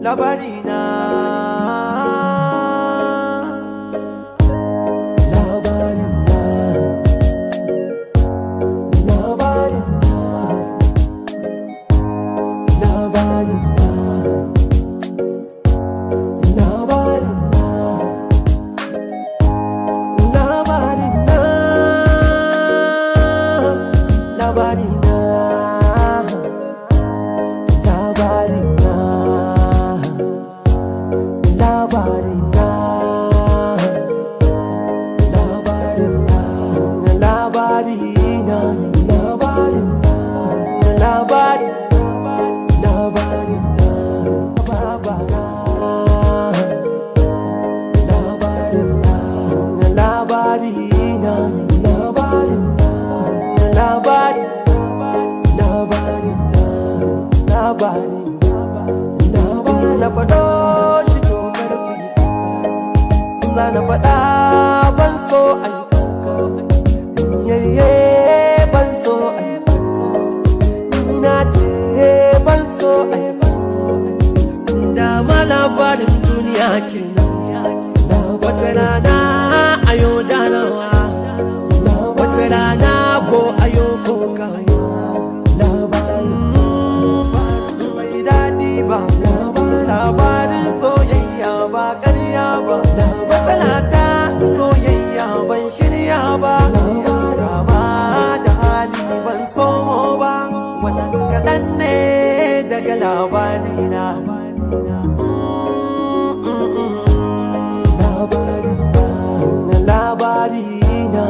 Labarina, labarina. Labarina, labarina, labarina, labarina, labarina, labarina, labarina, labarina, labarina, labarina, labarina, labari, labarina, labarina, labarina, labarina, labari, labarina, labari, labari. Na faɗo shi to karfi, za na faɗa ban so ai yayye, ban so ai, na ce ban so ai. Dama labarin duniya kenan. Wata rana ayo darawa, wata rana ko ayo ko kayo. Bai daɗi ba labarin soyayya, ba ƙarya ba. Matsala ta soyayya ban shirya ba, rama da hali ban somo ba. Wannan kaɗan ne daga labarina. Labarina, labarina.